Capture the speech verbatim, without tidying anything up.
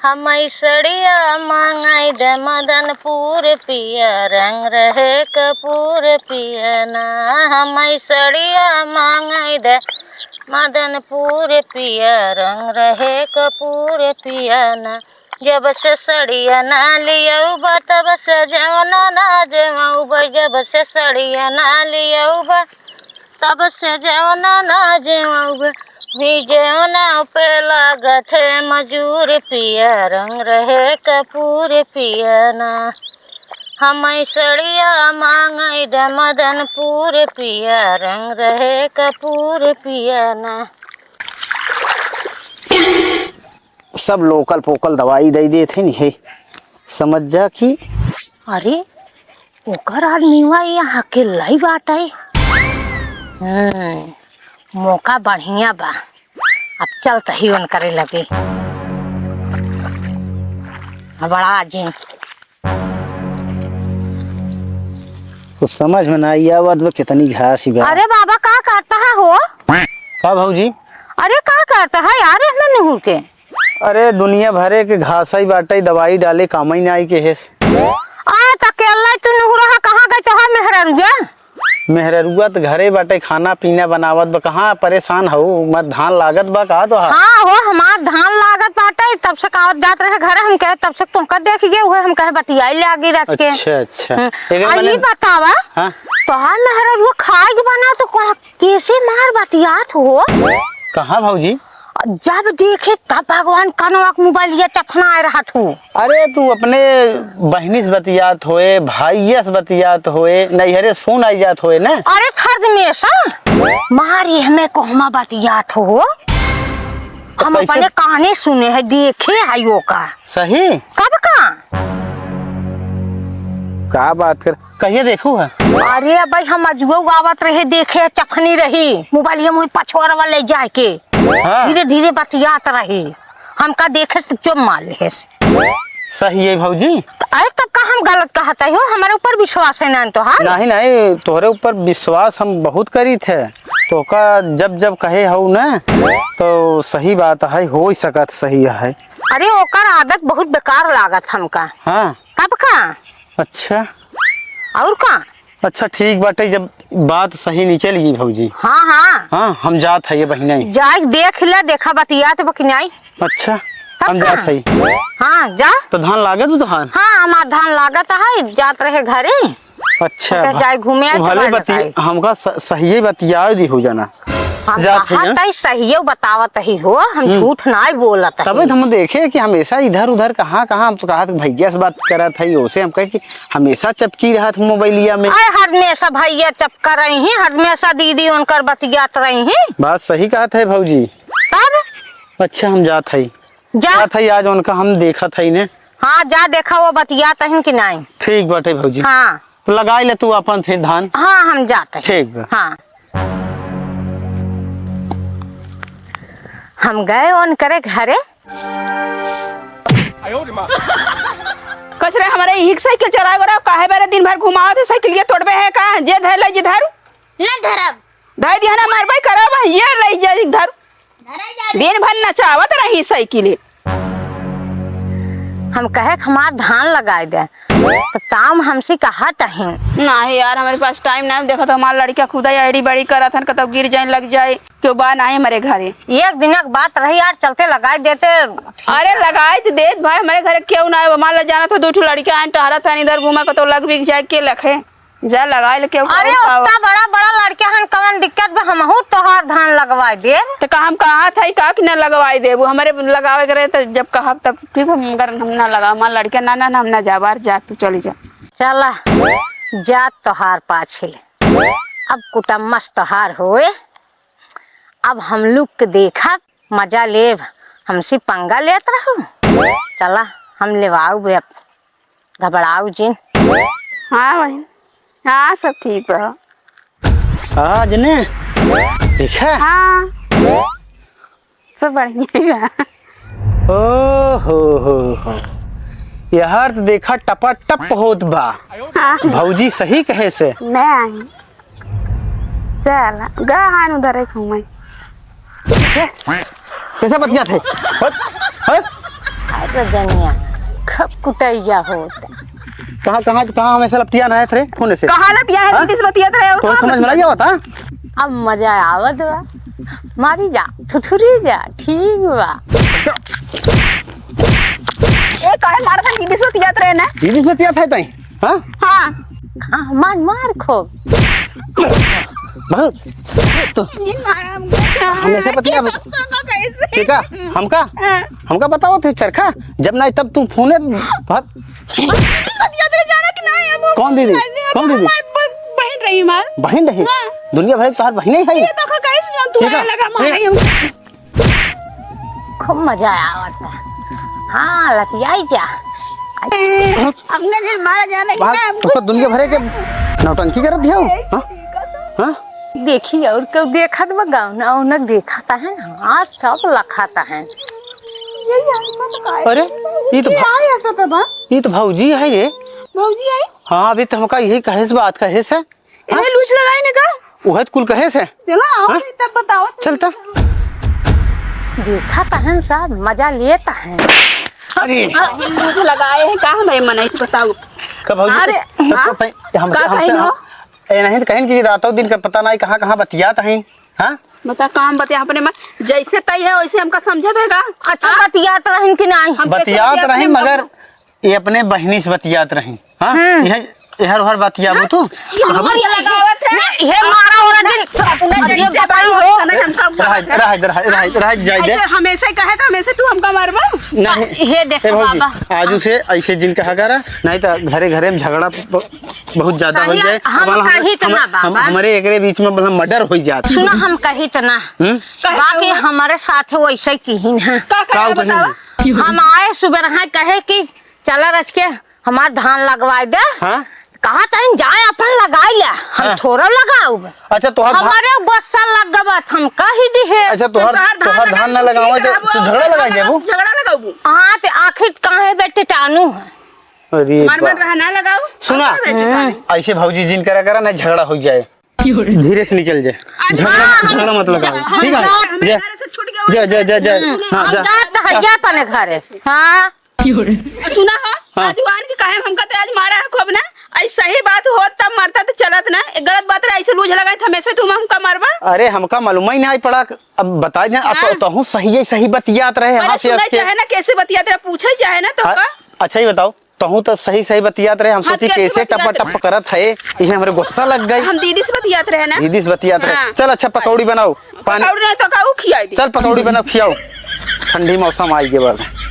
हमइ सड़िया मांगइ दे मदनपुर पिया, रंग रहे कपूर पिया ना। हमइ सड़िया मांगइ दे मदनपुर पिया, रंग रहे कपूर पिया ना। जब से सड़िया ना लियउबा, तब से जेवना ना जेवउबा। जब से सड़िया ना लियउबा, तब से जेवना ना जेवउबा। भी जेवना पे लागत है मजूर पिया, रंग रहे कपूर पिया ना। हमइ सड़िया मांगइ दे मदनपुर पिया, रंग रहे कपूर पिया ना। सब लोकल पोकल दवाई दइ देत है, नहीं है, समझ जा कि। अरे, ओकर आदमीवा यहाँ अकेल्लइ बाटइ। हम्म, मौका बढ़िया बा, अब चलत ही उनकरे लगे। अब बड़ा जिन कुछ समझ में नाहीं आवत बा, कितनी घास ही बा। अरे बाबा, का करत हा हो? का भौजी? अरे का करत हा यार, एहमे निहुर के? अरे दुनिया भरे के घास ही बाटइ, दवाई डाले कामइ नाहीं के हेस। आ, त अकेल्लइ तू निहुरा हा, कहाँ गइ तोहार मेहररुआ? मेहररुआ त घरे बाटइ, खाना पीना बनावत बा। कहाँ परेसान हउ? मर धान लागत बा का तोहार? हाँ हो, हमार धान लागत बाटइ, तब से का आवत जात रहे घरे, हम कहे तब से तोहका देखि गए, उहे हम कहे बतियाइ लागी रच के। अच्छा, अच्छा। हम्म। एकर आ, माने ई बतावा, हाँ? तोहार मेहररुआ खाए के बना तो कहाँ, कैसे मार बतियात हो? कहाँ भौजी? जब देखे तब भगवान कनवा के मोबाइलिया चफनाए रहत हूँ। अरे तू अपने बहिनी से बतियात होए, भाइया से बतियात होए, नैहरे से फोन आई जात होए ना। अरे हरदमेसा मार एहमे कोहमा बतियात हो। हम कैसे? अपने काने सुने है, देखे है ओका। सही? कब का? का बात कर, कहिए देखू है? अरे अबइ हम अजुआ आवत रहे, देखे चफनी रही, मोबाइलिया मुँह पछोरवा ले जाए के। हाँ। धीरे धीरे बतियात रही, हमका देखेस त चुप मार लेहेस। सही है भौजी। त अरे तब का हम गलत कहत ही हो, हमरे ऊपर विश्वास है ना तोहार? नहीं, नहीं, तोहरे ऊपर विश्वास हम बहुत करीत है। तोहका जब जब कहे हउ ना, तो सही बात है, होइ सकत सही है। अरे ओकर आदत बहुत बेकार लागत हमका। हाँ। तब का? अच्छा। अउर का? अच्छा ठीक बाटइ, जब बात सही निकल गई भौजी। हाँ, हाँ। हाँ, हम जात है ये बहिना। जाइके देख ले, देखा बतियात बा कि नाहीं। अच्छा, तब हम का? जात है। हाँ, जा। तो धान लागत बा तोहार? हाँ, हमार धान लागत है, जात रहे घरे। अच्छा, ओके, भा-, जाए घूमे आए तो भले भाई बति-, बताई। हमका स-, सहिए बतियाए दी हो जाना। हम जात है कहत ना? ही सहिए बतावत ही हो, हम हम्म। झूठ नाहीं बोलत ही। तबे तो हम देखे कि हमेसा इधर उधर कहाँ कहाँ हम तो कहत भइया से बात करत ही, ओसे हम कहे कि हमेसा चपकी रहत मोबाइलिया में। अरे हरमेसा भइया चपका रही हैं, हरमेसा दीदी उनकर बतियात रही हैं। बात सही कहत है भौजी। तब? अच्छा हम जात ही। जा। जात ही, आज उनका हम देखत ही ने। हाँ, जा देखा वो बतियात हइन कि नाहीं। ठीक बाटे भौजी। हाँ। तो लगाई ले तू अपन फिर धान। हाँ, हम जात ही। ठीक बा। हाँ। हम गए उनकरे घरे। कचरे हमरे इहिक साइकिल चलावे रहो, काहे बेरे दिन भर घुमावत है, साइकिलिया तोड़बे है का? जे धर ले जे धरू। ना धरब। धर दिया ना, मरबे करब, ये ले जे धरू। दिन भर नचावत रही साइकिल। हम कहे कि हमार धान लगाए दे, तो काम हमसे कहत अहिन। नाही यार, हमरे पास टाइम नाही, देखत हमार लड़िका खुदा एड़ी बड़ी करत हन, कतौ गिर जाए, लग जाए, केहू बा नाही हमरे घरे। एक दिनक बात रही यार, चलते लगाए देते। अरे लगाए तो देत भाई, हमरे घरे केहू नाही, हमार ला जानत हो, दू ठो लड़िका हन, टहरत हन, इधर घूमत, कतौ लग बिग जाए, के लखे। जा लगाए ले, केहू अरे, का उतना बड़ा बड़ा लड़का हन, कवन दिक्कत बा? हमहू तोहार धान लगवाए देब। तो का हम कहत हई का कि ना लगवाए देबू? हमरे लगावे के रहे तो जब कहब तब ठीक हो, मगर हम ना लगाओ। हमार लड़का ना, ना, ना, हम ना जाब, बाहर जा, तू चली जा। चला, जा तोहार पाछे। अब कुटम्मस तोहार होए, अब हम लोग के देखब, मजा लेब। हमसे पंगा लेत रहू? चला, हम लेवाऊ बे अब। घबराऊ जिन। हाँ बहिन, हाँ, सब ठीक बा। आज ने देखा? हाँ, सब बढ़िया ही बा। ओ हो हो हो, यार तो देखा टपा टप होत बा। हाँ। भौजी सही कहे से। नहीं। चल, गहन उधर एक हूँ मैं। कैसे बतियात है? हट, हट। रजनिया, खूब कुटैया होत। कहाँ, कहाँ, कहाँ हमेशा लपटिया रहत रे फोन से? कहाँ लपटिया है? हाँ? दीदी से बतियात रहे और तो कहाँ समझ में बतियात? नहीं आवत, हाँ? अब मजा आवत बा। मारी जा, थुथुरी जा, ठीक बा। ए, काहे मारत है? दीदी से बतियात रहे ना? दीदी से बतियात है तई? हाँ? हाँ। हाँ, मार, मार खूब। बहुत। तो जिन मारा हमको। हमेशा पतिया। कैसे? ठीक है? हमका? हाँ। हमका बताओ थे चरखा, जब नहीं तब तू फोने बहुत। दीदी बतियात रहे, जाना कि नहीं, अब कौन दीदी? कैसे? कौन दीदी? हमार ब-, बहन रही हमार। बहन रही? हाँ। दुनिया भर की तोहार बहन ही है। ये देखो कैसे जो तू ठीक है? आने लगा, मार रही हूँ। खूब मजा आवत है। हाँ, लतियाई जा। हमने जिन मारा जाना कि बात नहीं, हमको तो दुनिया भरे के नौटंकी करत हो? हाँ? हाँ? देखी और केहू देखत बा, गौना उना देखत है, हाँ, सब लखत है। ये यहाँ तो का अरे, है? ये तो ये भा-, आए ऐसा पे बा? ये तो भौजी है ये। भौजी आई? हाँ, अभी तो हमका यही कहे से बात कहे से। हाँ? इन्हें लूच लगाई ने का? उहे तो कुल कहे से। चला, आओ, हाँ? तब बताओ। चलता। देखत है सब, मजा लेत है। अरे। लूच लगाए हैं का हमारे मनई से, बताओ। का भौजी? अरे, तब तो हाँ? तै-, हम, का हमसे, कहिन हो? हम, ए, नहीं तो कहिन कि रातों दिन का पता नहीं कहाँ, कहाँ बतियात हैं, हाँ? बता, काम बतिया अपने में, जैसे तय है वैसे हमका समझे देगा। अच्छा, हाँ? बतियात रहन कि नहीं? हम कैसे बतियात बतिया अपने रही, में मगर ये अपने बहिनी से बतियात रही, हाँ? हम्म। यह, एहर ओहर बतियाबू तू? ये हमर ये लगावत है। ये, ये मारा हो रहा दिन। अपने अब ये जैसे बताई हो। हमका रह, रह, रह, रह, रह, जाए दे। ऐसे हमेशा ही कहे तो हमेशा तू हमका मारबा? नहीं। ये देखो ए भौजी, बाबा। आजू से ऐसे जिन कहा करा, नहीं तो घरे घरे में झगड़ा ब-, बहुत ज्यादा हो सही, जाए। हम हमारा, हम, कही तो हम, ना, हम, बाबा। हमारे एकरे बीच में मतलब मर्डर हो जात। सुनो, हम कही तो ना। हम्म? बाकी हमारे साथ वैसे ही किहिन है। का का कही बतावा? हम आए सुबह रहा कहे कि चला रच के हमार धान लगवाए दे। हाँ? कहा तहिन जाए अपन लगाई ले, हम हाँ। थोड़ा लगाउब। अच्छा, तोहार धा- हमारे गुस्सा लग गवा, हम कही दिहे। अच्छा, तोहार, तोहार तोहार धान ना लगावे तो तू झगड़ा लगा जाबू? झगड़ा लगाबू। हाँ, ते आखिर काहे बेटे टानू है? अरे हमार बा- मन रहा ना लगाओ। सुना, और का बेटे टानू? ऐसे भौजी जिन करा करा ना झगड़ा हो जाए, धीरे से निकल जाए। अरे झगड़ा, हाँ, झगड़ा मत लगाओ, हम ठीक है? जा, हमारे जा, घर से छूट गया, जा, जा, जा, जा। हम्म, हाँ, हम जा। जात हइया तने घरे। हाँ। सुना हो, हाँ। आज आन के काहे हमका ते आज मारा है खूब ना? आई सही बात होत तब मरता तो चलत ना, एक गलत बात रहे, ऐसे लूझ लगाई तो हमेशा तुम हमका मरबा। अरे हमका मालूम ही नहीं पड़ा, अब बताई दे, अब हाँ। तो, तहूँ सही है, सही बतियात रहे, अरे हाँ, से सुने हंस के। चाहे ना, कैसे बतियात रहे, पूछे चाहे ना तो हाँ, का? अच्छा ही बताओ, तहूँ तो सही सही बतियात रहे, हम हाँ, सोची कैसे कैसे बतियात टप रहे? टप करत है, ये हमरे गुस्सा लग गई। हम दीदी से बतियात रहे ना। दीदी से बतियात रहे। हाँ। चल अच्छा पकौड़ी बनाओ, पानी। पकौड़ी नहीं तो का, ऊ खियाई दी। चल पकौड़ी बनाओ, खियाओ। ठंडी मौसम आई के बाद।